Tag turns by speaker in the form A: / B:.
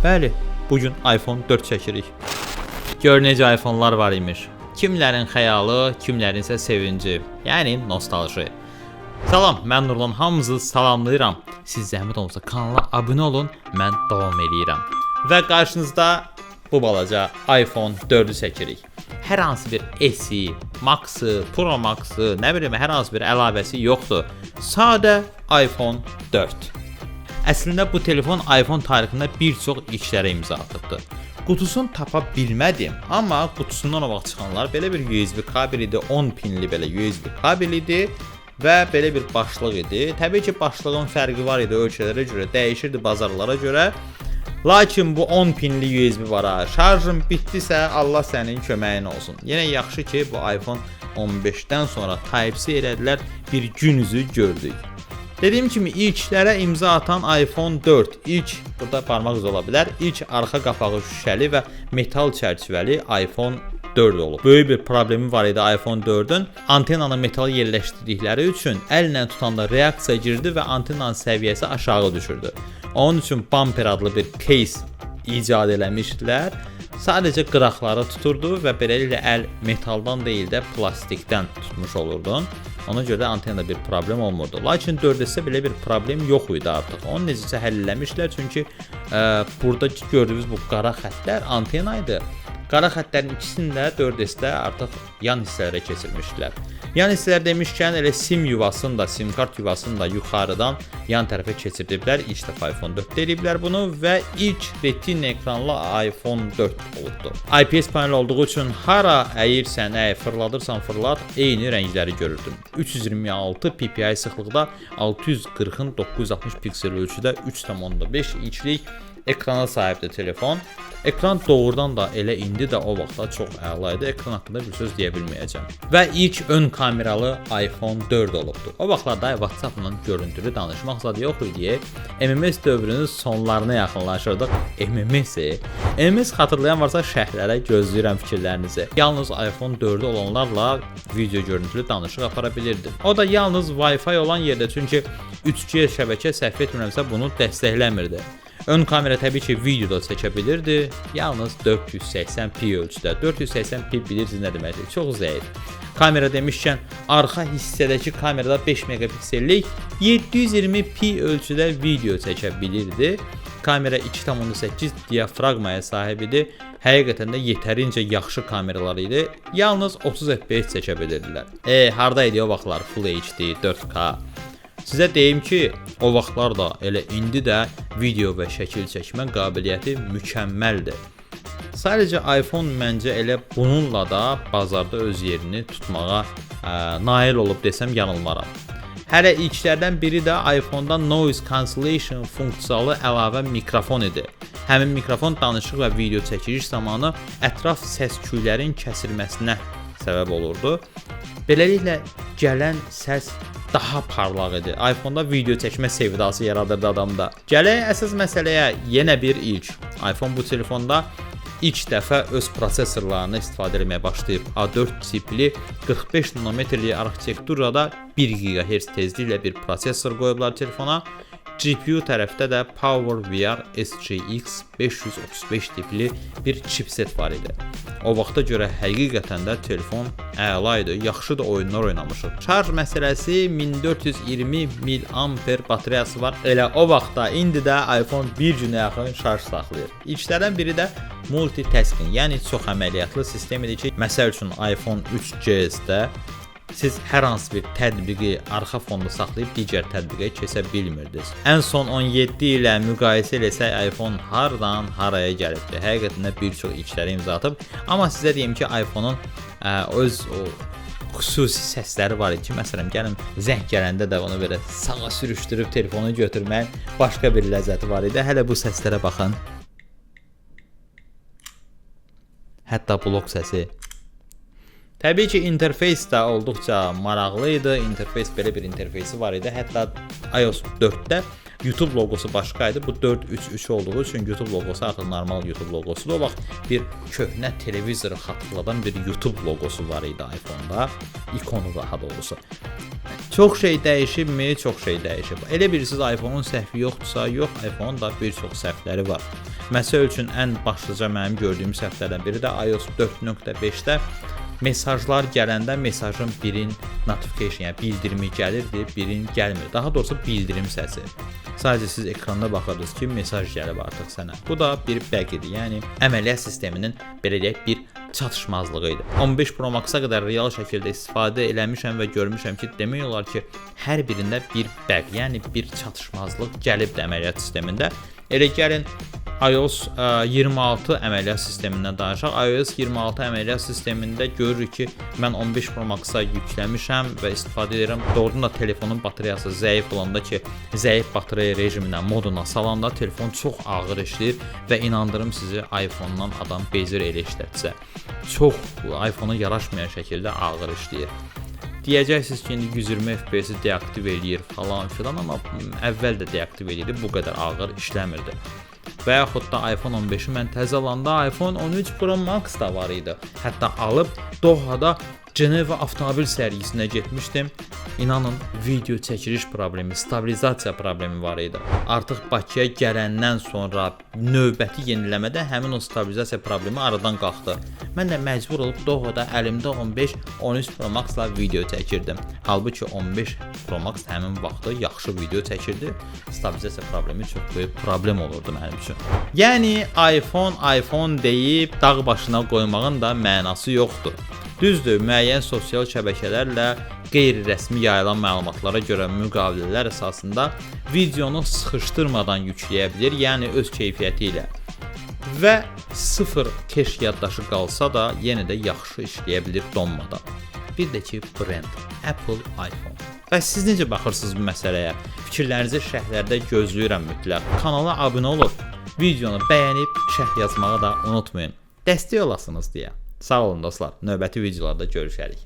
A: Bəli, bu gün iPhone 4 çəkirik. Gör necə iPhone-lar var imiş. Kimlərin xəyalı, kimlərin isə sevinci, yəni nostalji. Salam, mən Nurlan, hamınızı salamlayıram. Siz zəhmət olmasa kanala abunə olun, mən davam eləyirəm. Və qarşınızda bu balaca iPhone 4-ü çəkirik. Hər hansı bir S-i, Max-ı, Pro Max-ı, nə bilim, hər hansı bir əlavəsi yoxdur. Sadə iPhone 4. Əslində bu telefon iPhone tarixində bir çox ilklərə imza atıbdı. Qutusunu tapa bilmədim, amma qutusundan o vaxt çıxanlar belə bir USB kabel idi, 10 pinli belə USB kabel idi və belə bir başlıq idi. Təbii ki, başlığın fərqi var idi ölkələrə görə, dəyişirdi bazarlara görə. Lakin bu 10 pinli USB var ha. Şarjın bitdisə Allah sənin köməyin olsun. Yenə yaxşı ki, bu iPhone 15-dən sonra Type-C elədilər, bir gün üzü gördük. Dediyim kimi ilklərə imza atan iPhone 4, ilk, burada parmaq izi ola bilər, ilk arxa qapağı şüşəli və metal çərçivəli iPhone 4 olub. Böyük bir problemi var idi iPhone 4-ün. Antenanı metal yerləşdirdikləri üçün əllə tutanda reaksiya girdi və antenanın səviyyəsi aşağı düşürdü. Onun üçün bumper adlı bir case icad eləmişdilər. Sadəcə qıraqları tuturdu və beləliklə əl metaldan deyil də plastikdən tutmuş olurdun. Ona görə də antenada bir problem olmurdu. Lakin 4S-də belə bir problem yox idi artıq. Onu necəsə həll eləmişdilər, çünki burada gördüyünüz bu qara xəttlər antena idi. Qara xəttlərin ikisini də 4S-də artıq yan hissələrə keçirmişdilər. Yan hissələr demişkən elə SIM yuvasını da, SIM kart yuvasını da yuxarıdan yan tərəfə keçirdiblər. İlk dəfə iPhone 4-də eləyiblər bunu və ilk Retina ekranlı iPhone 4 olubdu. IPS panel olduğu üçün hara əyirsən, əy, fırladırsan fırlat, eyni rəngləri görürdün. 326 ppi sıxlıqda 640-ın 960 piksel ölçüdə 3,5 inçlik ekrana sahibdir telefon. Ekran doğrudan da elə indi də o vaxtda çox əla idi. Ekran haqqında bir söz deyə bilməyəcəm. Və ilk ön kameralı iPhone 4 olubdu. O vaxtlarda WhatsApp-la görüntülü danışmaq zad yox idi. MMS dövrünün sonlarına yaxınlaşırdıq. MMS-i. MMS xatırlayan varsa şərhlərə gözləyirəm fikirlərinizi. Yalnız iPhone 4-ü olanlarla video görüntülü danışıq apara bilirdi. O da yalnız Wi-Fi olan yerdə, çünki 3G şəbəkə səhv etmirəmsə bunu dəstəkləmirdi. Ön kamera təbii ki video da çəkə bilirdi, yalnız 480p ölçüdə. 480p bilirsiniz nə deməkdir? Çox zəif. Kamera demişkən, arxa hissədəki kamerada 5 megapiksellik 720p ölçüdə video çəkə bilirdi. Kamera 2,8 diafraqmaya sahib idi. Həqiqətən də yetərincə yaxşı kameralar idi. Yalnız 30 FPS çəkə bilirdilər. Harda idi o vaxtlar Full HD, 4K? Sizə deyim ki, o vaxtlar da elə indi də video və şəkil çəkmə qabiliyyəti mükəmməldir. Sadəcə iPhone məncə elə bununla da bazarda öz yerini tutmağa nail olub desəm yanılmaram. Hələ ilklərdən biri də iPhone-da noise cancellation funksiyalı əlavə mikrofon idi. Həmin mikrofon danışıq və video çəkiliş zamanı ətraf səs-küylərin kəsilməsinə səbəb olurdu. Beləliklə gələn səs daha parlaq idi. iPhone-da video çəkmə sevdası yaradırdı adamda. Gələk əsas məsələyə, yenə bir ilk. iPhone bu telefonda ilk dəfə öz prosesorlarını istifadə etməyə başlayıb. A4 tipli 45 nanometrlik arxitekturada 1 GHz tezliklə bir prosesor qoyublar telefona. GPU tərəfdə də PowerVR SGX 535 tipli bir chipset var idi. O vaxta görə həqiqətən də telefon əla idi. Yaxşı da oyunlar oynamışıq. Şarj məsələsi 1420 mAh batareyası var. Elə o vaxtda, indi də iPhone bir günə yaxın şarj saxlayır. İlklərdən biri də multitasking, yəni çox əməliyyatlı sistem idi ki, məsəl üçün iPhone 3GS-də siz hər hansı bir tətbiqi arxa fonda saxlayıb digər tətbiqə keçə bilmirdiniz. Ən son 17 ilə müqayisə eləsək iPhone hardan haraya gəlibdi. Həqiqətən də bir çox ilklərə imza atıb. Amma sizə deyim ki, iPhone-un öz o xüsusi səsləri var idi ki, məsələn, gəlin zəng gələndə də onu belə sağa sürüşdürüb telefonu götürməyin başqa bir ləzzəti var idi. Hələ bu səslərə baxın. Hətta blok səsi. Təbii ki, interfeys də olduqca maraqlı idi. İnterfeys belə bir interfeysi var idi. Hətta iOS 4-də YouTube loqosu başqa idi. Bu 4.3.3 olduğu üçün YouTube loqosu artıq normal YouTube loqosudur. O vaxt bir köhnə televizoru xatırladan bir YouTube loqosu var idi iPhone-da. İkonu daha doğrusu. Çox şey dəyişibmi? Çox şey dəyişib. Elə bilirsiniz iPhone-un səhvi yoxdursa, yox, iPhone-un da bir çox səhvləri var. Məsəl üçün ən başlıca mənim gördüyüm səhvlərdən biri də iOS 4.5-də mesajlar gələndə mesajın birin notification, yəni bildirimi gəlirdi, birin gəlmir. Daha doğrusu bildirim səsi. Sadəcə siz ekranda baxırdınız ki, mesaj gəlib artıq sənə. Bu da bir bug idi. Yəni əməliyyat sisteminin belə deyək bir çatışmazlığı idi. 15 Pro Max-a qədər real şəkildə istifadə eləmişəm və görmüşəm ki, demək olar ki, hər birində bir bug, yəni bir çatışmazlıq gəlibdi əməliyyat sistemində. Elə gəlin iOS 26 əməliyyat sistemindən danışaq. iOS 26 əməliyyat sistemində görürük ki, mən 15 Pro Max-a yükləmişəm və istifadə edirəm. Doğrudan da telefonun batareyası zəif olanda ki, zəif batareya rejiminə, moduna salanda telefon çox ağır işləyir və inandırım sizi, iPhone-dan adam bezir elə işlətsə. Çox iPhone-a yaraşmayan şəkildə ağır işləyir. Deyəcəksiniz ki, indi 120 FPS-i deaktiv eləyir falan filan, amma əvvəl də deaktiv eləyirdi, bu qədər ağır işləmirdi. Və yaxud da iPhone 15-i mən təzə alanda iPhone 13 Pro Max da var idi. Hətta alıb Dohada Ceneva avtomobil sərgisinə getmişdim. İnanın, video çəkiliş problemi, stabilizasiya problemi var idi. Artıq Bakıya gələndən sonra növbəti yeniləmədə həmin o stabilizasiya problemi aradan qalxdı. Mən də məcbur olub Dohada əlimdə 15, 13 Pro Max-la video çəkirdim. Halbuki 15 Pro Max həmin vaxtı yaxşı video çəkirdi. Stabilizasiya problemi çox böyük problem olurdu mənim üçün. Yəni iPhone, iPhone deyib dağ başına qoymağın da mənası yoxdur. Düzdür, müəyyən sosial şəbəkələrlə qeyri-rəsmi yayılan məlumatlara görə müqavilələr əsasında videonu sıxışdırmadan yükləyə bilir, yəni öz keyfiyyəti ilə. Və sıfır keş yaddaşı qalsa da yenə də yaxşı işləyə bilir donmadan. Bir də ki, brend Apple iPhone. Bəs siz necə baxırsınız bu məsələyə? Fikirlərinizi şərhlərdə gözləyirəm mütləq. Kanala abunə olub, videonu bəyənib şərh yazmağı da unutmayın. Dəstək olasınız deyə. Sağ olun dostlar. Növbəti videolarda görüşərik.